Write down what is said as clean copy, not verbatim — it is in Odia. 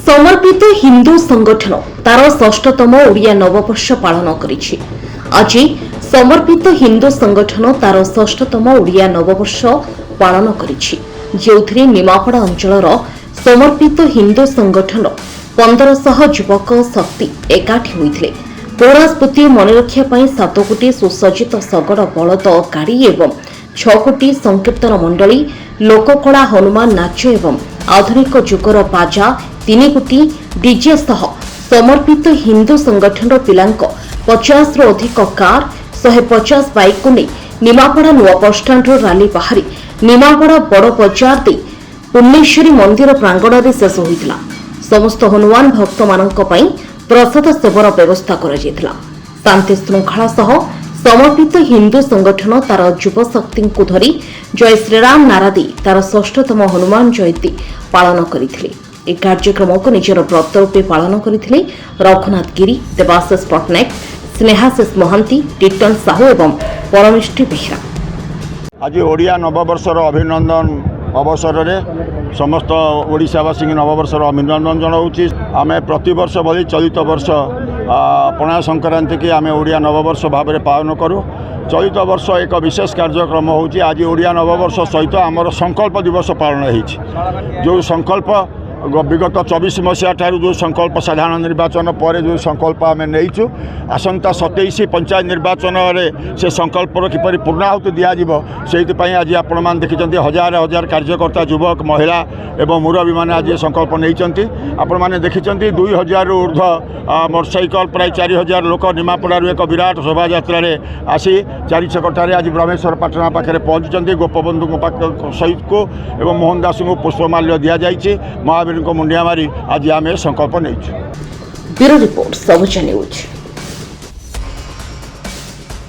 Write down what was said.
ସମର୍ପିତ ହିନ୍ଦୁ ସଂଗଠନ ତାର ଷଷ୍ଠତମ ଓଡ଼ିଆ ନବବର୍ଷ ପାଳନ କରିଛି। ଆଜି ସମର୍ପିତ ହିନ୍ଦୁ ସଂଗଠନ ତାର ଷଷ୍ଠତମ ଓଡ଼ିଆ ନବବର୍ଷ ପାଳନ କରିଛି, ଯେଉଁଥିରେ ନିମାପଡ଼ା ଅଞ୍ଚଳର ସମର୍ପିତ ହିନ୍ଦୁ ସଂଗଠନ 1500 ଯୁବକ ଶକ୍ତି ଏକାଠି ହୋଇଥିଲେ। ପୁରୁଣା ସ୍ମୃତି ମନେ ରଖିବା ପାଇଁ 7 ଗୋଟି ସୁସଜ୍ଜିତ ଶଗଡ଼ ବଳଦ ଗାଡ଼ି ଏବଂ 6 ଗୋଟି ସଂକୀର୍ତ୍ତନ ମଣ୍ଡଳୀ, ଲୋକକଳା ହନୁମାନ ନାଚ ଏବଂ ଆଧୁନିକ ଯୁଗର ବାଜା, 3 ଗୋଟି ଡିଜେ ସହ ସମର୍ପିତ ହିନ୍ଦୁ ସଂଗଠନର ପିଲାଙ୍କ 50ରୁ ଅଧିକ କାର୍, 150 ବାଇକ୍କୁ ନେଇ ନିମାପଡ଼ା ନୂଆ ବସ୍ଷ୍ଟାଣ୍ଡରୁ ରାଲି ବାହାରି ନିମାପଡ଼ା ବଡ଼ ବଜାର ଦେଇ ପୂର୍ଣ୍ଣେଶ୍ୱରୀ ମନ୍ଦିର ପ୍ରାଙ୍ଗଣରେ ଶେଷ ହୋଇଥିଲା। ସମସ୍ତ ହନୁମାନ ଭକ୍ତମାନଙ୍କ ପାଇଁ ପ୍ରସାଦ ସେବନ ବ୍ୟବସ୍ଥା କରାଯାଇଥିଲା। ଶାନ୍ତି ଶୃଙ୍ଖଳା ସହ ସମର୍ପିତ ହିନ୍ଦୁ ସଂଗଠନ ତାର ଯୁବଶକ୍ତିଙ୍କୁ ଧରି ଜୟ ଶ୍ରୀରାମ ନାରା ଦେଇ ତାର ଷଷ୍ଠତମ ହନୁମାନ ଜୟନ୍ତୀ ପାଳନ କରିଥିଲେ। ଏହି କାର୍ଯ୍ୟକ୍ରମକୁ ନିଜର ବ୍ରତ ରୂପେ ପାଳନ କରିଥିଲେ ରଘୁନାଥ ଗିରି, ଦେବାଶିଷ ପଟ୍ଟନାୟକ, ସ୍ନେହାଶିଷ ମହାନ୍ତି, ଟିଟନ ସାହୁ ଏବଂ ପରମେଷ୍ଠୀ ବେହେରା। ଆଜି ଓଡ଼ିଆ ନବବର୍ଷର ଅଭିନନ୍ଦନ ଅବସରରେ ସମସ୍ତ ଓଡ଼ିଶାବାସୀଙ୍କୁ ନବବର୍ଷର ଅଭିନନ୍ଦନ ଜଣାଉଛି। ଆମେ ପ୍ରତିବର୍ଷ ଭଳି ଚଳିତ ବର୍ଷ ପଣା ସଂକ୍ରାନ୍ତିକି ଆମେ ଓଡ଼ିଆ ନବବର୍ଷ ଭାବରେ ପାଳନ କରୁ। ଚଳିତ ବର୍ଷ ଏକ ବିଶେଷ କାର୍ଯ୍ୟକ୍ରମ ହେଉଛି, ଆଜି ଓଡ଼ିଆ ନବବର୍ଷ ସହିତ ଆମର ସଂକଳ୍ପ ଦିବସ ପାଳନ ହେଇଛି। ଯେଉଁ ସଂକଳ୍ପ ବିଗତ 24 ମସିହା ଠାରୁ ଯେଉଁ ସଂକଳ୍ପ, ସାଧାରଣ ନିର୍ବାଚନ ପରେ ଯେଉଁ ସଂକଳ୍ପ ଆମେ ନେଇଛୁ, ଆସନ୍ତା 27 ପଞ୍ଚାୟତ ନିର୍ବାଚନରେ ସେ ସଂକଳ୍ପର କିପରି ପୂର୍ଣ୍ଣାହୁତି ଦିଆଯିବ, ସେଇଥିପାଇଁ ଆଜି ଆପଣମାନେ ଦେଖିଛନ୍ତି ହଜାର ହଜାର କାର୍ଯ୍ୟକର୍ତ୍ତା, ଯୁବକ, ମହିଳା ଏବଂ ମୁରବୀମାନେ ଆଜି ଏ ସଂକଳ୍ପ ନେଇଛନ୍ତି। ଆପଣମାନେ ଦେଖିଛନ୍ତି 2000ରୁ ଉର୍ଦ୍ଧ୍ୱ ମୋଟରସାଇକଲ, ପ୍ରାୟ 4000 ଲୋକ ନିମାପଡ଼ାରୁ ଏକ ବିରାଟ ଶୋଭାଯାତ୍ରାରେ ଆସି ଚାରିଛକଠାରେ ଆଜି ବ୍ରହ୍ମେଶ୍ୱର ପାଟଣା ପାଖରେ ପହଞ୍ଚିଛନ୍ତି। ଗୋପବନ୍ଧୁଙ୍କ ପାଖ ସହିତକୁ ଏବଂ ମୋହନ ଦାସଙ୍କୁ ପୁଷ୍ପମାଲ୍ୟ ଦିଆଯାଇଛି। ମହାବୀରଙ୍କ ମୁଣ୍ଡିଆ ମାରି ଆଜି ଆମେ ସଂକଳ୍ପ ନେଇଛୁ। ବ୍ୟୁରୋ ରିପୋର୍ଟ, ସବୁଜ ନ୍ୟୁଜ୍।